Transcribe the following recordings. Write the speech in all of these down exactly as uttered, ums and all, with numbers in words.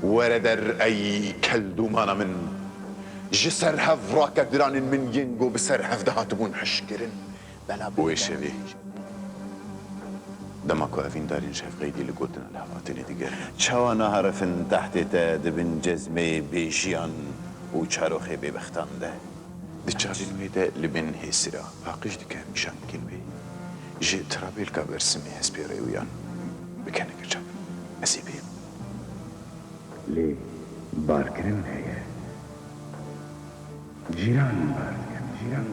Were der ey keldûmana min. Ji ser hev rake diranên min yên ku bi ser hev de hatibûn hişkirin. Bela Wê şevê, dema ku evîndarên şevqeydî li gotina li hev hatine digerin. Çawa naherifin tehtê te di bin cezmeyê bêjiyan û çaroxê bêbextan de? Di çavên wê de li bin hêsira paqij dike, nîşankên wê ji tirabêlka ber simê hespê rêwiyan bikene gica. Ez ê bêm. Lê barkirin heye. Cîran bar dikin, cîran.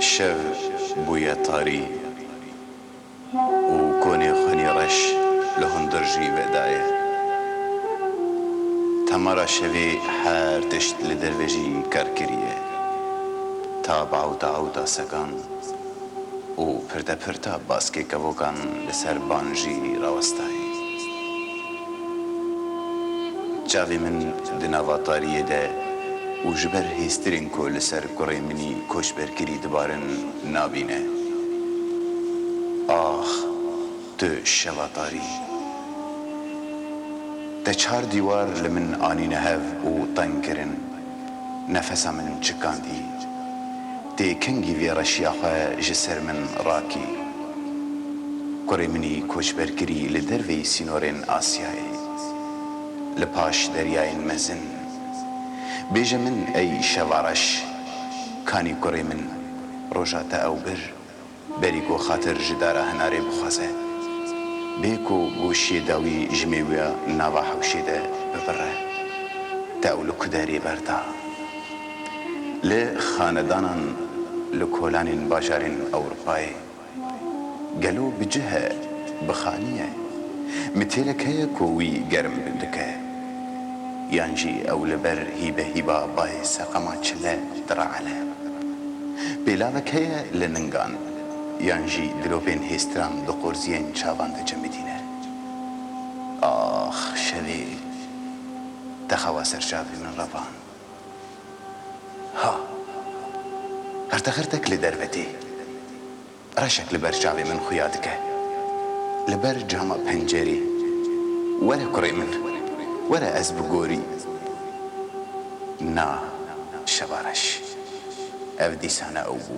Şev bûye tarî û konê xwînî reş li hundir jî vedaye. Temara şevê her tişt li derve jî kar kiriye. Ta bi ewta ewta segan û pirte pirta baskê kevokan li ser ban jî rawestayî. Çavê min di nava tariyê de û ji ber hêstirên ku li ser kurê min î koçber kirî dibarin nabîne. Ax, tu şeva tarî! Te çar dîwar li min anîne hev û teng kirin. Nefesa min çikandî. Tê kengî vê reşiya xwe ji ser min rakî. Kurê min î koçber kirî li derveyî sînorên Asyayê, li paş deryayên mezin. Bêje min ey şeva reş, kanî kurê min, roja te ew bir? Berî ku xatir ji dara hinarê bixwaze, bê ku goşiyê dawî ji mêwiya nava hewşê de bibire, te ew li ku derê berda? Li xanedanan, li kolanên bajarên Ewropayê, gelo bi cih e, bi xanî ye? Mitêlek heye ku wî germ dike? Yan jî ew li ber hîbehîba bayê seqema çile diraele? Pêlavek heye li ningan, yan jî dilopên hêstiran di qorziyên çavan de cemidîne? Ax, şevê, te xewa ser çavê min revand. Ha, xirte xirtek li derve tê. Reşek li ber çavê min xuya dike. Li ber cama pencerê. Were kurê min. Were ez bigorî. Na, şeva reş. Ev dîsa ne ew bû.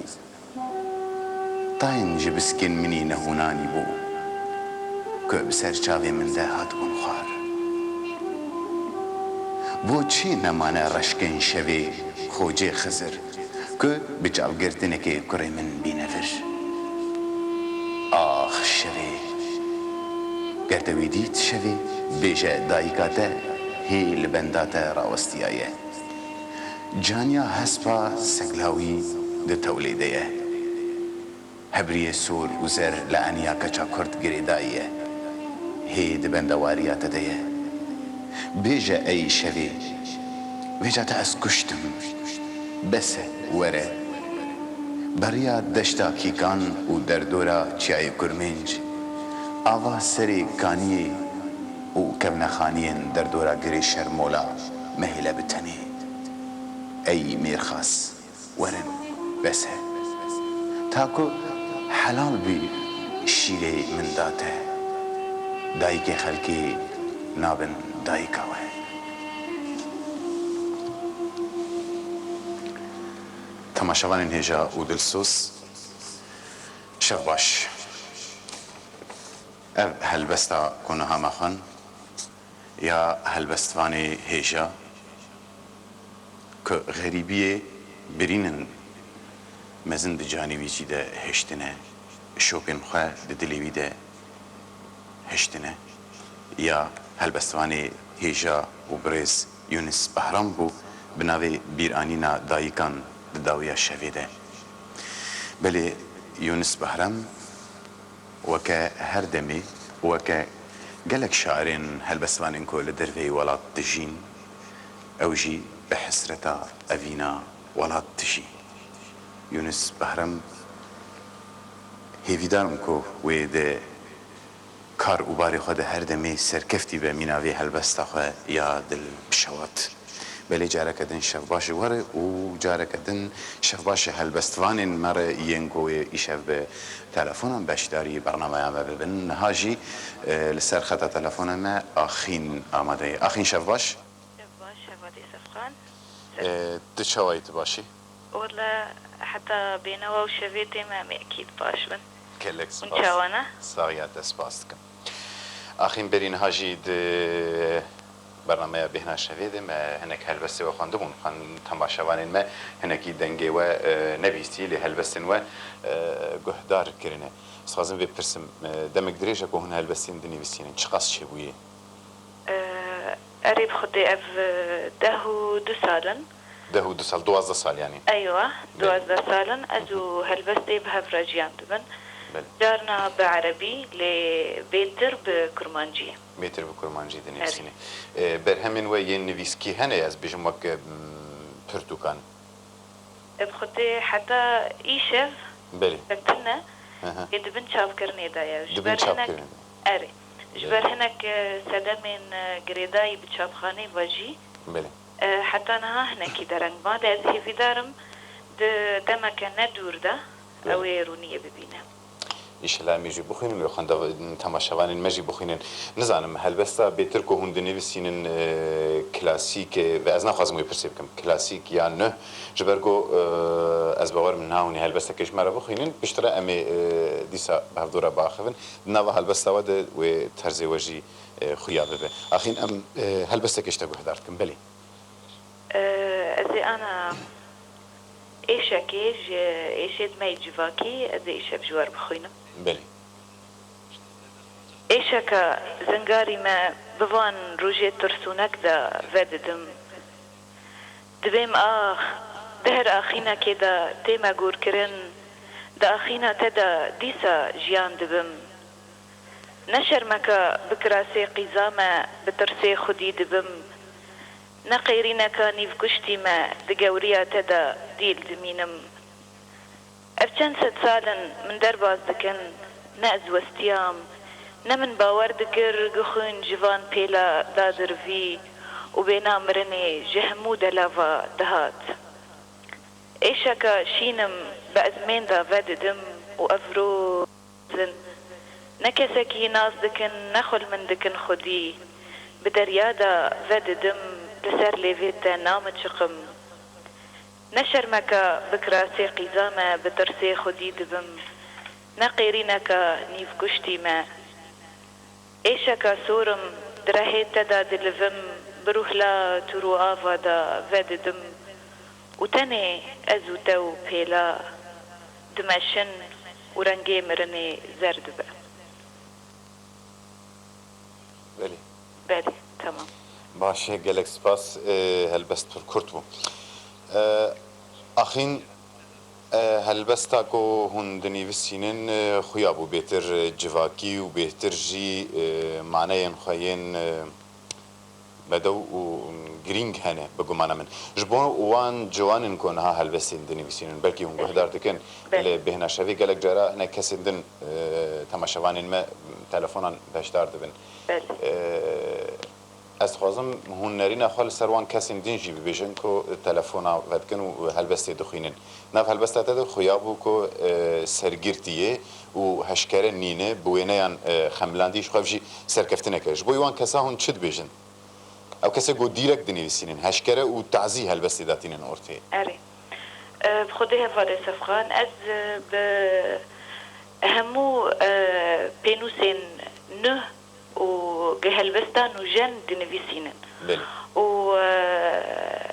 Tayên ji biskên min î nehûnanî bû, ku bi ser çavê min de hatibûn xwar. Bo çi nemane reşkên şevê Xocê Xizir, ku bi çavgirtinekê kurê min bîne vir? Ax şevê! Ger te wî dît şevê, bêje dayika te hê li benda te rawestiyaye. Caniya hespa seglawî di tewlê de ye. Hebriyê sor û zer li eniya keça Kurd girêdayî ye. Hê di bendewariya te de ye. Bêje ey şevê, vêca te ez kuştim. Bes e, were. Beriya deşta Kîkan û derdora Çiyayê Kurmênc, ava serê Kaniyê û kevnexaniyên derdora Girê Şermola mehêle bi tenê. Ey mêrxas, werin, bes e. Ta ku helal bî şîrê min da te. Dayikê xelkê nabin dayika we. Temaşevanên hêja û dilsoz, şev baş. Ev helbesta ku niha me xwend, ya helbestvanê hêja, ku xerîbiyê birînin mezin di canê wî jî de hiştine, şopên xwe di dilê wî de hiştine, ya helbestvanê hêja û birêz Yûnis Behram bû, bi navê Bîranîna Dayikan di dawiya şevê de. Belê, Yûnis Behram, weke her demê, weke gelek şairên helbestvanên ku li derveyî welat dijîn, ew jî bi hesreta evîna welat dijî. Yunus Behrem, hêvîdar im ku wê di kar û barê xwe de her demê serkeftî be mîna vê helbesta xwe ya dilpişewat. Belê careke din şevbaş ji we re û careke din şevbaş ji helbestvanên me re yên ku wê îşev bi telefonan beşdarî bernameya me bibin. Niha jî, e, li ser xeta telefona me Axîn amade ye. Axîn şevbaş. Şevbaş, şevadê Sefqan. E, tu çawa yî, tu baş î? Wele heta bêhna we û şevê tê me, em ê ekîd baş bin. Gelek spas. Hûn çawa ne? Saxiya te spas dikim. Axîn berî niha jî di bernameya Bêhna Şevê de me hinek helbestê we xwendibûn. Xwend-, temaşevanên me hinekî dengê we, e, nebîstî, lê helbestên we, e, guhdar kirine. Ez dixwazim vê pirsim, e, demek dirêj e ku hûn helbestên dinivîsînin. Çiqas çêbûye? Erê, bi xwedê ev, e, deh û du sal in. Deh û du sal, duwazdeh sal yanî? Eywa, belê, duwazdeh sal in. Ez û helbestê bi hev re jiyan dibin. Belê. Carna bi erebî, lê bêtir bi kurmancî. Bêtir bi kurmancî dinivîsîne. Erê. E, berhemên we yên nivîskî hene, ez bêjim wek, e, m, pirtûkan? Bi xwedê heta îşev, belê, tune, aha, ê di bin çapkirinê de ye. Di bin çapkirinê de. Erê. Ji ber hinek, e, sedemên, e, girêdayî bi çapxanê ve jî, belê, e, heta niha hinekî dereng ma, lê ez hêvîdar im di demeke ne dûr de, belê, ew ê rûniyê bibîne. Înşellah em ê jî bixwînin û xwenda-, temaşevanên me jî bixwînin. Nizanim, helbesta bêtir ku hûn dinivîsînin, e, klasîk e, ve ez naxwazim wê pirsê bikim, klasîk ya nuh, ji ber ku, e, ez bawer im niha hûn ê helbestekê ji me re bixwînin, piştre em ê, e, dîsa bi hevdû re biaxivin. Di nava helbesta we de wê terzê we jî, e, xuya bibe. Axîn em, e, helbestekê ji te guhdar dikin, belê. Ez ê ana êşekê ji êşê di me yê civakî, ez ê îşev ji we re bixwînim. Belê. Êşeka zingarî me bi van rojê tirsûnek de vedidim. Dibêm ax, di her axînekê de tê me gorkirin, di axîna te de dîsa jiyan dibim. Ne şermeka bi kirasê qîza me, bi tirsê xwedî dibim. Ne qêrîneka nîvkuştî me, di gewriya te de dîl dimînim. Ev çend sed sal in min derbas dikin, ne ez westiyam, ne min bawer dikir ku xwîn ji van pêla dadirivî û bêhna mirinê ji hemû delava dihat. Êşeka şîn im bi ezmên de vedidim û ev roj in. Ne kesekî nas dikin, ne xwe li min dikin xwedî. Bi derya de vedidim, li ser lêvê te namiçiqim. Ne şermeka bi kirasê qîza me, bi tirsê xwedî dibim. Ne qêrîneka nîvkuştî me. Êşeka sor im, di rehê te de dilivim, bi rûhla tûr û ava de vedidim û tenê ez û te û pêla dimeşin û rengê mirinê zer dibe. Belê. Belê, tamam. Baş e, gelek spas. E, helbest pir kurt bû. E, Axîn, e, helbesta ku hûn dinivîsînin, e, xuya bû bêtir, e, civakî û bêtir jî, e, maneyên xwe yên, e, bedew û girîng hene, bi gumana min. Ji bo wan ciwanên ku niha helbestên dinivîsînin, belkî hûn guhdar dikin, belê, li bêhna şevê gelek cara hinek kesên din, e, temaşevanên me telefonan beşdar dibin. Belê. E, Ez dixwazim hûn nerîna xwe li ser wan kesên din jî bibêjin ku telefona vedikin û helbestê dixwînin. Nav helbesta te de xuya bû ku, e, sergirtiyê û heşkere nîne, bi wêneyan, e, xemilandî, ji xwe jî serkeftineke. Ji bo wan kesa hûn çi dibêjin? Ew kesê ku dîrek dinivîsînin, heşkere û tazî helbestê datînin ortê. Erê. E, bi xwedê hevalê Sefqan, ez, e, bi hemû, e, pênûsên nuh û gi helbesta nûjen dinivîsînin. Belê. Û, e,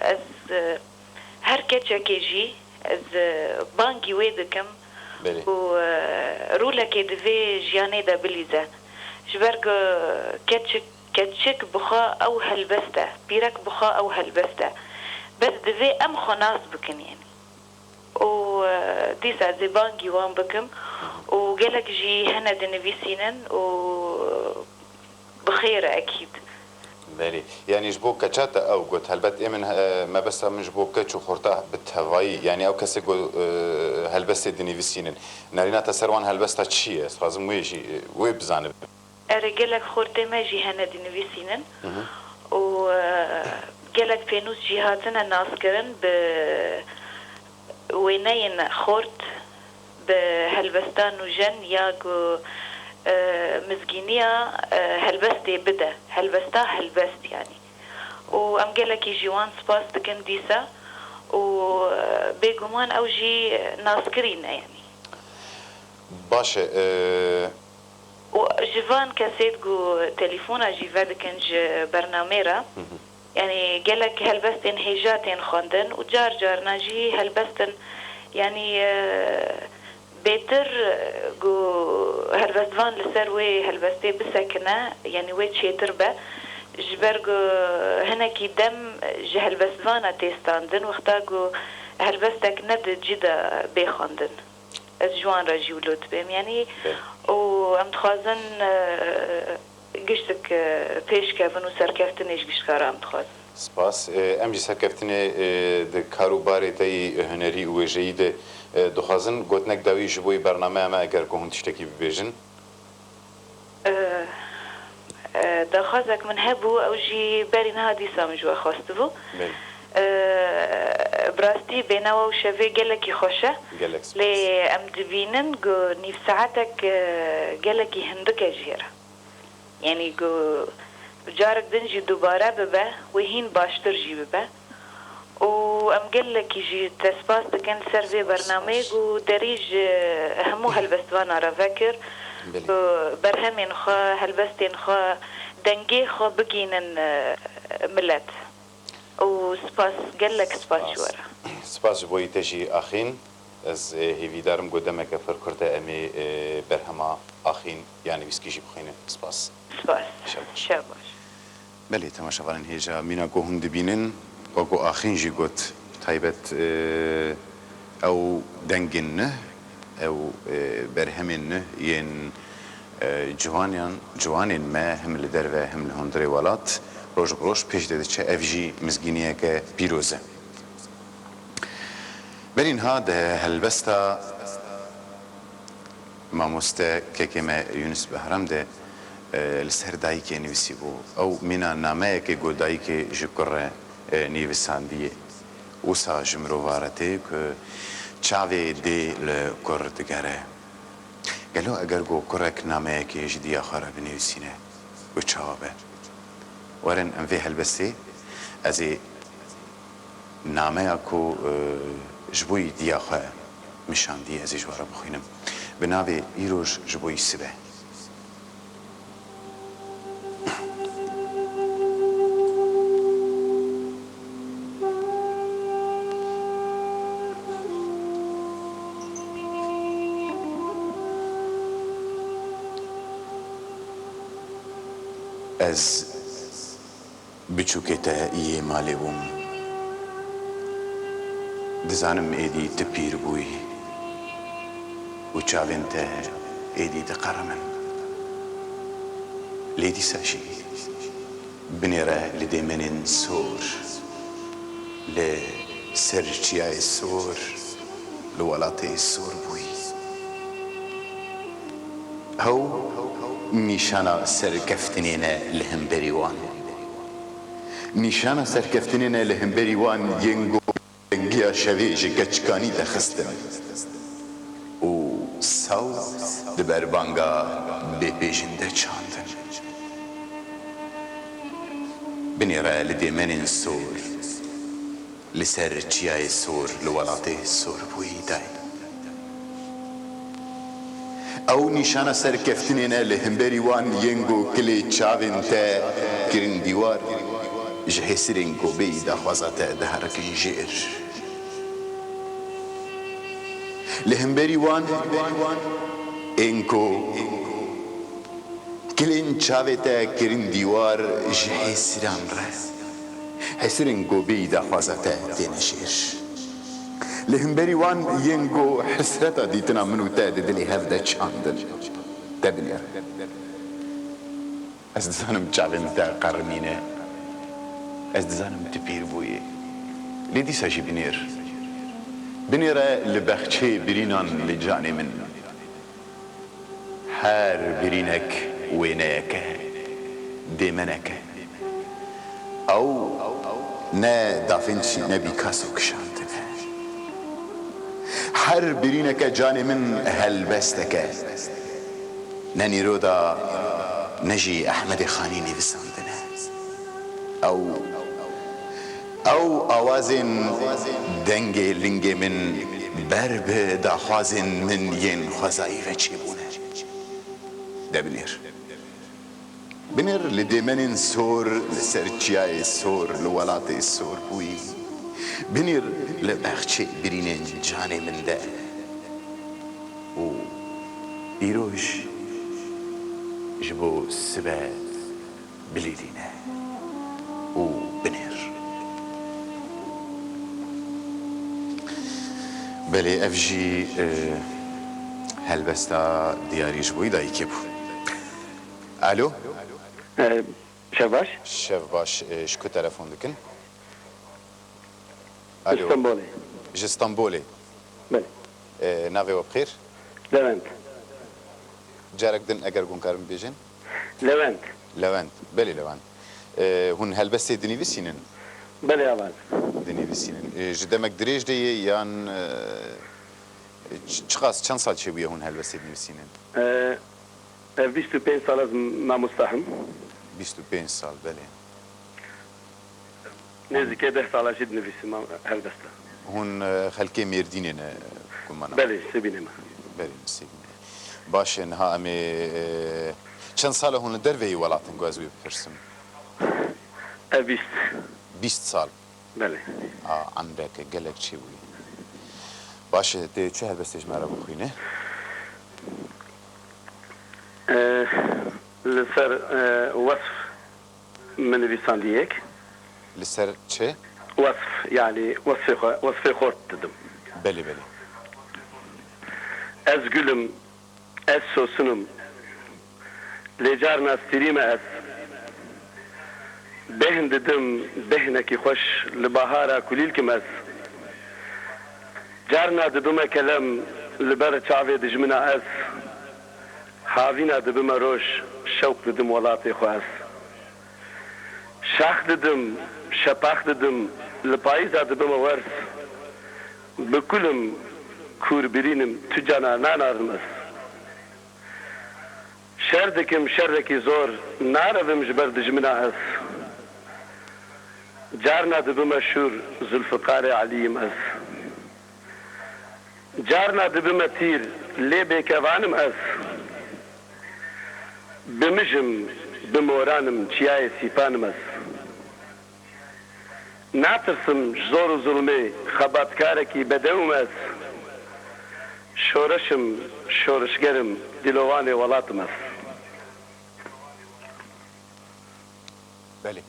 ez, e, her keçekê jî ez, e, bangî wê dikim, belê, û, e, rolekê di vê jiyanê de bilîze. Ji ber ku keçik, keçik bi xwe ew helbest e, pîrek bi xwe ew helbest e. Bes divê em xwe nas bikin, yanî. Û, e, dîsa ez ê bangî wan bikim û gelek jî hene dinivîsînin û bi xêr e ekîd. Belê. Yanî ji bo keça te ew got, helbet ê min, e, mebesta min ji bo keç û xorta bi tevayî, yanî ew kesê ku, e, helbestê dinivîsînin. Nerîna te ser wan helbesta çi ye? Ez dixwazim wê jî, e, wê bizanibim. Erê, gelek xortê me jî hene dinivîsînin û, e, gelek pênûs jî hatine naskirin bi wêneyên xort, bi helbesta nûjen ya ku, e, mizgîniya, e, helbestê bide. Helbesta helbest yanî. Û em gelekî ji wan spas dikin dîsa û, e, bêguman ew jî naskirî ne yanî. Baş e, e, Û ji van kesê ku telefona jî vedikin ji bernamê re, Hı hı. yanî gelek helbestên hêja tên xwendin û car carna jî helbestin, yanî, e, bêtir, e, ku helbestvan li ser wê helbestê bisekine, yanî wê çêtir be, ji ber ku hinekî dem ji helbestvana tê standin, wexta ku helbestek ne di cî de bê xwendin. Ez ji wan re jî wilo dibêm. Yanî Belê. û em dixwazin, e, giştik, e, pêş kevin û serkeftinê ji giştka re em dixwazin. Spas. E, em jî serkeftinê, e, di kar û barê te yî hunerî û wêjeyî de, e, dixwazin. Gotinek dawî ji bo yî bernameya me eger ku hûn tiştekî bibêjin. E, e, daxwazek min hebû, ew jî berî niha dîsa min ji we xwestibû. Belê. E, bi rastî bênewa û şevê gelekî xweş e. Gelek spas. Lê em dibînin ku nîv saetek, e, gelekî hindik e jê re. Yanî ku carek din jî dubare bibe, wê hîn baştir jî bibe. Û em gelekî jî te spas dikin li ser vê bernameyê ku derî ji hemû helbestvana re vekir, Belê. ku berhemên xwe, helbestên xwe, dengê xwe bigînin, e, milet. Û spas, gelek spas ji we re. Spas ji bo yî te jî axîn. Ez, e, hêvîdar im ku demeke pir kurt e em ê, e, berhema axîn ya nivîskî jî bixwînin. Spas. Spas. Şev baş. Şev baş. Belê, temaşevanên hêja, mîna ku hûn dibînin, wek ku axîn jî got, taybet, e, ew dengên nuh, ew, e, berhemên nuh yên, e, ciwaniyan, ciwanên me him li derve him li hundirê welat roj bi roj pêş de diçe. Ev jî mizgîniyeke pîroz e. Berî niha di helbesta mamoste kekê me Yunus Behram de, e, li ser dayikê nivîsîbû. Ew mîna nameyekê got dayikê ji kur re, e, nivîsandiye. Wisa ji mirova re tê ku çavê dê li kur digere. Gelo eger ku kurek nameyekê ji diya xwe re binivîsîne, wê çawa be? Werin em vê helbestê, ez ê nameya ku, e, ji bo yî diya xwe min şandî, ez ê ji we re bixwînim. Bi navê Îroj ji bo yî sibe. Ez biçûkê te yê malê bûm. Dizanim êdî tu pîr bûyî û çavên te êdî diqerimin. Lê dîsa jî binêre li dêmenên sor, li ser çiyayê sor, li welatê sor bûyî. Ew nîşana serkeftinê ne li hemberî wan. Nîşana serkeftinê ne li hemberî wan yên ku dengiya şevê ji keçikanî dexistin û saw di berbanga bêpêjin de çandin. Binêre li dêmenên sor, li ser çiyayê sor, li welatê sorbûyî de. Ew nîşana serkeftinê ne li hemberî wan yên ku kilê çavên te kirin dîwar, ji hêsirên ku bêyî daxwaza te diherikin jêr. Li hemberî wan ên ku kilên çavê te kirin dîwar ji hêsiran re. Hêsirên ku bêyî daxwaza te têne jêr. Li hemberî wan yên ku hesreta dîtina min û te di dilê hev de çandin. Te binêre. Ez dizanim çavên te qerimîne. Ez dizanim tu pîr bûyî. Lê dîsa jî binêr. Binêre li bexçeyê birînan li canê min. Her birînek wêneyek e, dêmenek e. Ew ne Da Vinci ne Picasso kişandine. Her birîneke canê min helbestek e. Ne Nîroda ne jî Ehmedê Xanî nivîsandine. Ew, ew awazên dengê lingê min ber bi daxwazên min yên xwezayî ve çêbûne. De binêr. Binêr li dêmenên sor, li ser çiyayê sor, li welatê sor bûyî. Binêr li bexçê birînên canê min de. Û îroj ji bo sibe bilîlîne û binêr. Belê, ev jî, e, helbesta diyarî ji bo dayikê bû. Alo? E, şev baş. Şev baş. E, ji ku telefon dikin? Alo. Stenbolê. Ji Stenbolê. Belê. E, navê we bi xêr? Levent. Carek din eger hûn karin bibêjin? Levent. Levent. Belê Levent. E, hûn helbestê dinivîsînin? Belê, heval. Dinivîsînin. E, ji demek dirêj de ye yan, e, ç-, çiqas, çend sal çêbûye hûn helbestê dinivîsînin? E, ev bîst û pênc sal ez mamosta him. Bîst û pênc sal, belê. Nêzîkê deh sala jî dinivîsim helbesta. Hûn, e, xelkê Mêrdînê ne, gumana? Belê, Sêbînê me. Belê, Sêbînê. Baş e, niha em ê, e, çend sal e hûn li derveyî welat in, ku ez wê bipirsim? E, bîst. Bîst sal? Belê. A, emreke gelek çêbûye. Baş e, tê çi helbestê ji me re bixwîne? E, li ser, e, wesf min nivîsandî yek. Li ser çi? Wesf, yanî wesfê xwe, wesfê xort didim. Belê, belê. Ez gul im, ez sosin im. Lê carna stîrî me ez. Bêhn didim, bêhnekî xweş, li bahara kulîlk im ez. Carna dibime kelem li ber çavê dijmina ez. Havîna dibime roj, şewq didim welatê xwe ez. Şax didim, şepax didim, li payîza dibime werz. Bi kul im, kûrbirîn im, tu cana nanarim ez. Şer dikim şerekî zor, narevim ji ber dijmina ez. Carna dibime şûr, Zulfiqarê Elî yim ez. Carna dibime tîr, lê bêkevan im ez. Bi mij im, bi moran im, çiyayê Sîpan im ez. Natirsim ji zor û zulmê, xebatkarekî bedew im ez. Şoreş im, şorişger im, dîlovanê welat im ez. Belê.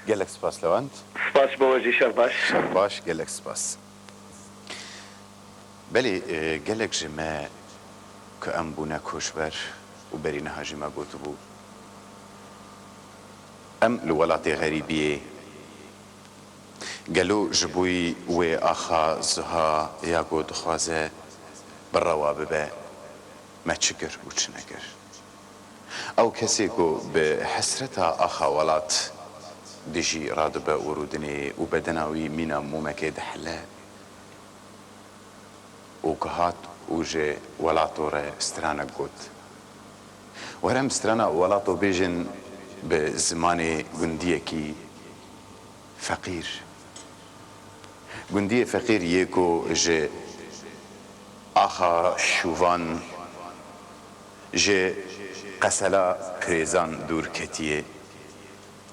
Gelek spas Lewent. Spas bo we jî, şev baş. Şev baş, gelek spas. Belê, e, gelek ji me ku em bûne koçber û berî niha jî me gotibû, em li welatê xerîbiyê, gelo ji bo wê axa Zuha ya ku dixwaze bi rewa bibe, me çi kir û çi nekir? Ew kesê ku bi hesreta axa welat dijî radibe û rûdinê û bedena wî mîna mûmekê dihile û ku hat û ji welato re stranek got. Were em strana welato bêjin bi zimanê gundiyekî feqîr. Gundiyê feqîr yê ku ji axa Şûvan, ji qesela Kirêzan dûr ketiye,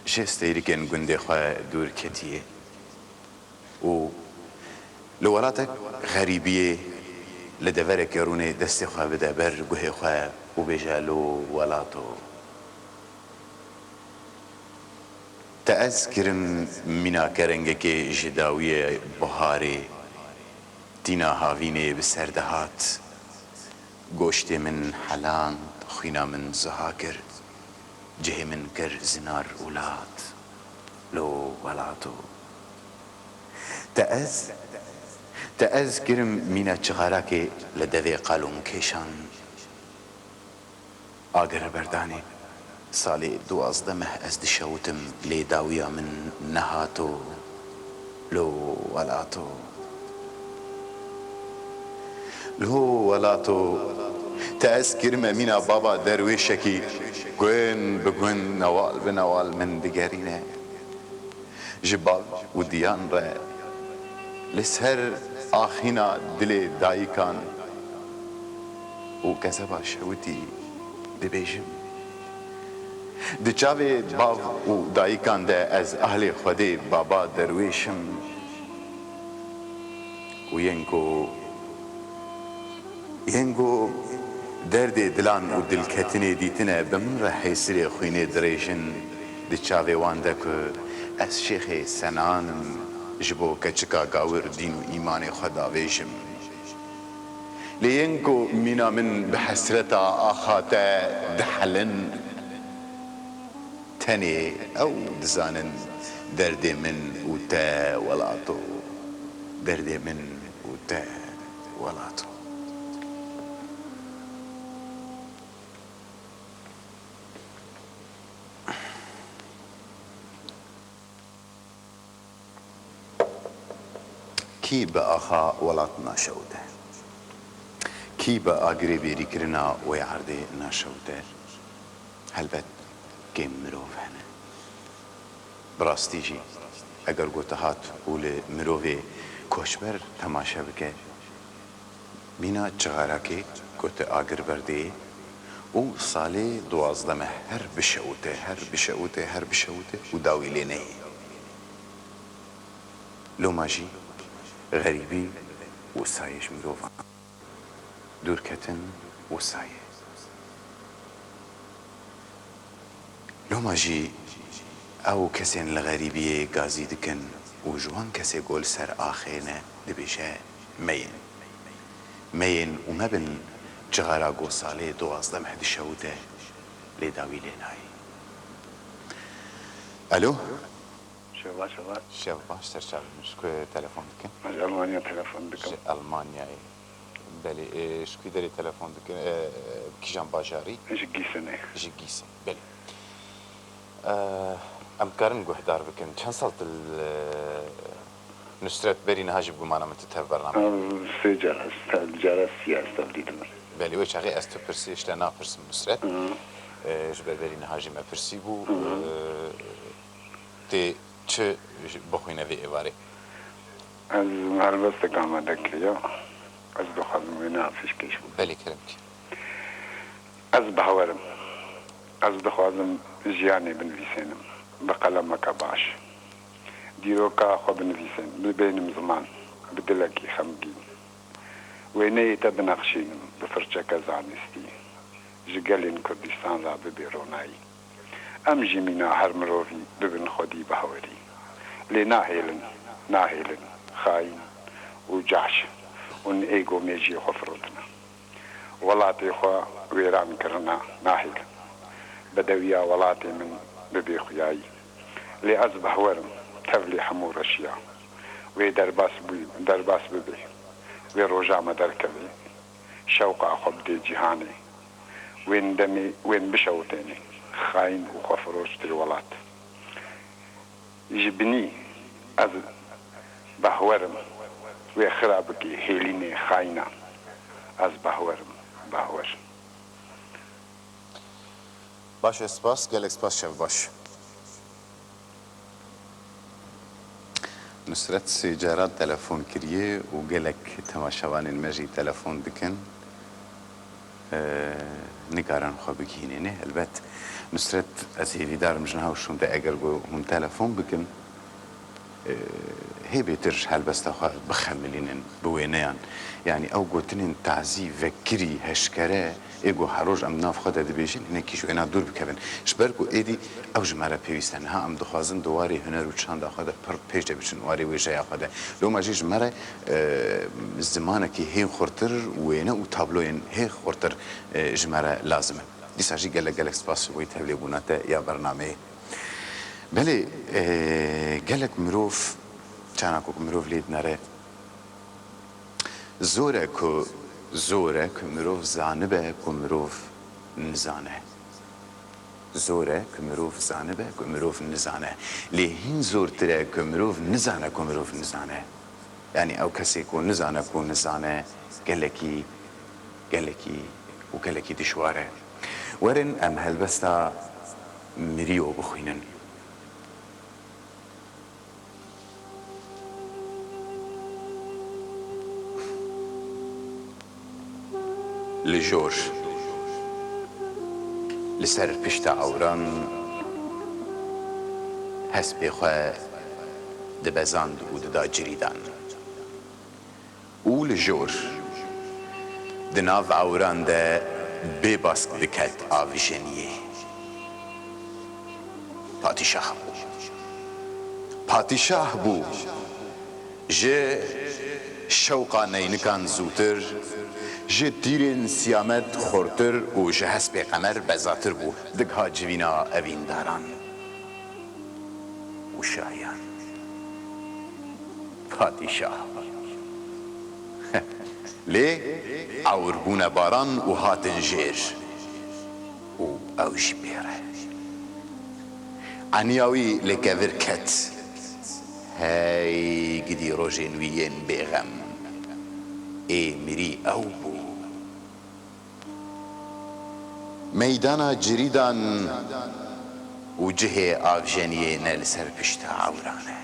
ji steyrikên gundê xwe dûr ketiye û li welatek xerîbiyê li deverekê rûnê destê xwe bide ber guhê xwe û bêje, Lo welato. Te ez kirim mîna kerengekê ji dawiyê biharê, tîna havînê bi ser dihat. Goştê min heland, xwîna min ziha kir, cihê min kir zinar û lat. Lo welato. Te ez, te ez kirim mîna çixarakê li devê qalûn kêşan. Agir berdanê. Salê duwazdeh meh ez dişewitim, lê dawiya min nehato. Lo welato. Lo welato. Te ez kirime mîna baba derwêşekî, gund bi gund, newal bi newal min digerîne. Ji bav û diyan re li ser axîna dilê dayikan û kezeba şewitî dibêjim. Di çavê bav û dayikan de ez ahlê Xwedê baba derwêş im û yên ku Yên ku derdê dilan û dilketinê dîtine bi min re hêsirê xwînê dirêjin, di çavê wan de ku ez şêxê Senan im, ji bo keçika gawir dîn û îmanê xwe davêjim. Lê yên ku mîna min bi hesreta axa te dihelin, Tenê ew dizanin derdê min û te welato, derdê min û te welato. Kî bi axa welat naşewite? Kî bi agirê bêrîkirina wê erdê naşewite? Helbet kêm mirov hene. Bi rastî jî, eger ku tu hat û li mirovê koçber temaşe bike, mîna çixarakê ku tu agir berdê û salê duwazdeh meh her bişewite, her bişewite, her bişewite û dawî lê neyê. Loma jî xerîbî û sayê ji mirovan dûr ketin û sayê. Loma jî ew kesên li xerîbiyê gazî dikin û ji wan kesê ku li ser axê ne dibêje, meyên. Meyên û mebin cixara ku salê duwazdeh meh dişewite lê dawî lê nayê. Alo? Şeva, şeva. Şev baş, ser çav, ji ku telefon dikin? Ez Almanya telefon dikim. Ji Almanyayê. Belê, e, ji ku derê telefon dikin? E, e, kîjan bajarî? Ji Gîsinê. Ji Gîsê, belê. E, em dikarin guhdar bikin. Çend sal tu li, e, Nusret, berî niha jî bi gumana min tu tev bername? Ez sê cara, ez tev, cara sî ez tevlî dikim. Belê, wê çaxê ez tu pirsî, ji te napirsim Nusret. Hı. E, ji ber berî niha jî me pirsî bû. Hı hı. E, Tê çi bixwîne vê êvarê? Ez helbestek amade kiriya. Ez dixwazim wêneya pêşkêş bim. Belê, kerem kî. Ez behwer im. Ez dixwazim jiyanê binivîsênim. Bi qelemeke baş. Dîroka xwe binivîsên. Bibênim ziman. Bi dilekî xemgîn. Wêneyê te binexşînim. Bi firçeke zanistî. Ji gelên Kurdistan re bibê ronayî. Em jî mîna her mirovî bibin xwedî behwerî. Lê nahêlin, nahêlin, xayîn û cahş û ê ku mêjiyê xwe firotine. Welatê xwe wêran kirine, nahêlin. Bedewiya welatê min bibê xuyayî. Lê ez behwer im, tevlî hemû reşiya. Wê derbas bû, derbas bibê. Wê roja me derkeve. Şewqa xwe bidê cîhanê. Wên demê, wên bişewitêne. Xayîn û xwefiroş tê welat. Ji binî ez behwer im. Wê xira bikê hêlînê xayînan. Ez behwer im, behwer. Baş e, spas, gelek spas, şev baş. Nusret sê cara telefon kiriye û gelek temaşevanên me jî telefon dikin. Ee, nikarin xwe bigihînê. Ne, helbet. Nusret, ez hêvîdar im ji niha û şûnde eger ku hûn telefon bikin, e, hê bêtir helbesta xwe bixemilînin bi wêneyan. Yanî ew gotinên tazî, vekirî, heşkere, ê ku her roj em di nav xwe de dibêjin, hinekî ji wêna dûr bikevin. Ji ber ku êdî ew ji me re pêwîst e. Niha em dixwazin di warê huner û çanda xwe de pir pêş de biçin, warê wêjeya xwe de. Loma jî ji me re, e, zimanekî hê xurtir, wêne û tabloyên hê xurtir, e, ji me re lazim in. Dîsa jî gelek gelek spas ji bo tevlêbûna te ya bernameyê. Belê, e, gelek mirov, çana ku mirov lê dinere, zor e ku, zor e ku mirov zanibe ku mirov nizane. Zor e ku mirov zanibe ku mirov nizane. Lê hîn zortir e ku mirov nizane ku mirov nizane. Yanî ew kesê ku nizane ku nizane, gelekî, gelekî û gelekî dijwar e. Werin em helbesta Mirîyo bixwînin. Li jor, li ser pişta ewran hespê xwe dibezand û dida cirîdan. Û li jor, di nav ewran de bêbask diket avjeniyê. Padîşah bû. Padîşah bû. Ji şewqa neynikan zûtir, ji tîrên siyamet xurtir û ji hespê qemer bezatir bû. Digha civîna evîndaran û şahiyan. Padîşah. Lê ewr bûne baran û hatin jêr. Û ew jî pê re. Eniya wî li kevir ket. Hey gidî rojên wî yên bêxem. Ê mirî ew bû. Meydana cirîdan û cihê avjeniyê ne li ser pişta ewran e.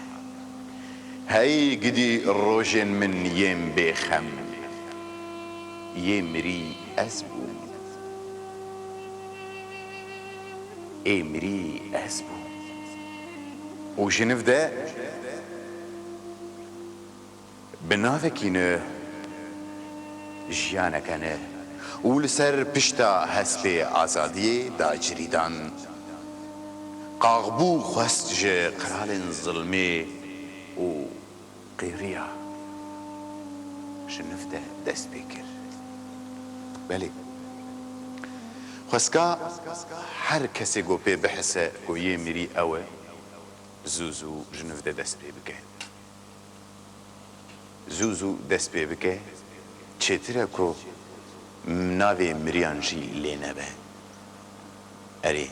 Hey gidî rojên min yên bêxem. Yê mirî ez bûm. Ê mirî ez bûm. Û ji niv de bi navekî nû jiyaneke nû û li ser pişta hespê azadiyê da cirîdan. Qaxbû xwest ji qiralên zilmê û qîriya ji niv de dest pê kir. Belê, xwestka her kesê ku pê bihise ku yê mirî ew e, zû zû ji niv de dest pê bike. Zû zû dest pê bike, çêtir e ku navê miriyan jî lê nebe. Erê,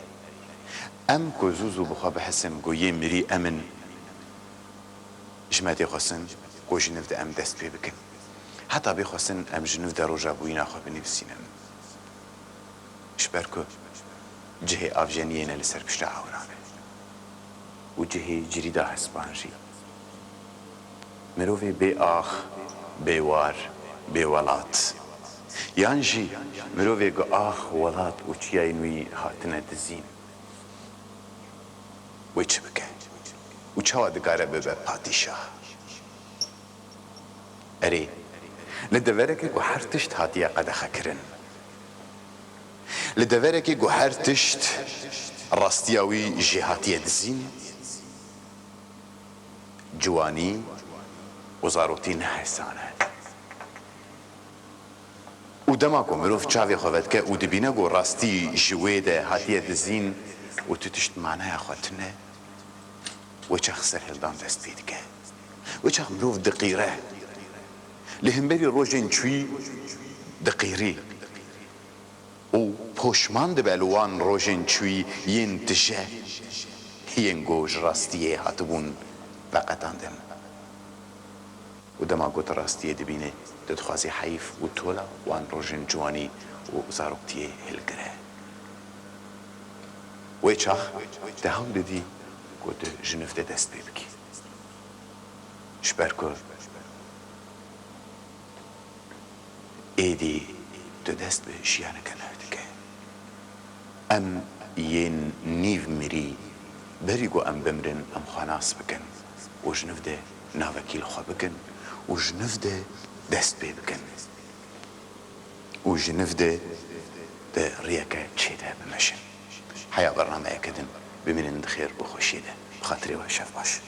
em ku zû zû bi xwe bihesin ku yê mirî em in, ji me tê xwestin ku ji niv de em dest pê bikin. Heta bê xwestin em ji niv de roja bûyîna xwe binivîsînin. Ji ber ku cihê avjeniyê ne li ser pişta ewran e. Û cihê cirîda hespan jî. Mirovê bê ax, bê war, bê welat. Yan jî mirovê ku ax, welat û çiyayên wî hatine dizîn. Wê çi bike? Û çawa dikare bibe padîşah? Erê, li deverekê ku her tişt hatiye qedexekirin, li deverekê ku her tişt rastiya wî jê hatiye dizîn, ciwanî û zaroktî ne hesan e. Û dema ku mirov çavê xwe vedike û dibîne ku rastî ji wê de hatiye dizîn û tu tişt manaya xwe tune, wê çax serhildan dest pê dike. Wê çax mirov diqîre. Li hemberî rojên çûyî diqîrî û poşman dibe li wan rojên çûyî yên tije, yên ku ji rastiyê hatibûn veqetandin. Û dema ku tu rastiyê dibînî, tu dixwazî heyf û tola wan rojên ciwanî û zaroktiyê hilgire. Wê çax tu hewl didî ku tu ji niv de dest pê bikî. Ji ber ku êdî tu dest bi jiyaneke nû dike. Em yên nîv mirî, berî ku em bimrin, em xwe nas bikin û ji niv de navekî li xwe bikin û ji niv de dest pê bikin û ji niv de di riyeke çê de bimeşin. Heya bernameyeke din, bimînin di xêr û xweşiyê de. Bi xatirê we, şev baş.